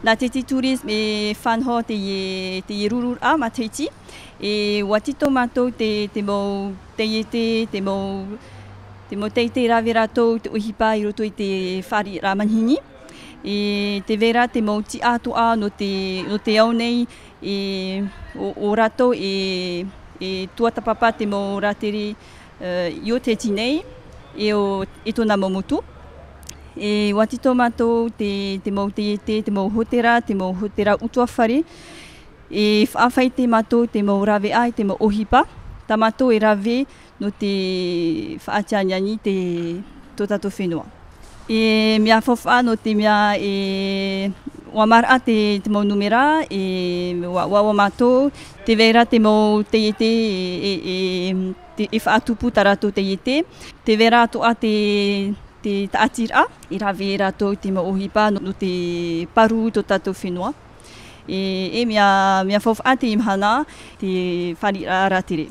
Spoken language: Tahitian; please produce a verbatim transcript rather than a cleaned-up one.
Nā Tahiti Tourism e fānaʻo teie, teie rururaʻa matahiti. E ʻua tītau mātou te, te mau taiete, te mau, te mau taiete e rave rātou te ʻohipa i roto i te fāriʻiraʻa manihini. E tē vai ra te mau tiʻa atoʻa nō te, nō te ao nei, e ʻo, ʻo rātou e, e tuatāpapa te mau rātere, e, i ʻō Tahiti nei, e ʻo, e tōna mau motu. E ʻua tītau mātou te, te mau taiete, te mau hōtēra, te mau hōtēra ʻutuāfare. E faʻaʻite mātou te mau raveʻa, te mau ʻohipa, tā mātou e rave nō te faʻatianiani te, tō tātou fenua. E mea faufaʻa nō te mea e ʻua maraʻa te, te mau nūmera, e ʻua, ʻua, ʻua mātou, tē vai ra te mau taiete, e, e, e, te, e faʻatupu tā rātou taiete, tē vai ra atoʻa te, te tāʻatiraʻa, e rave rātou te mau ʻohipa nō, nō te pāruru tō tātou fenua. E, e mea, mea faufaʻa teie mahana, te fāriʻiraʻa rātere.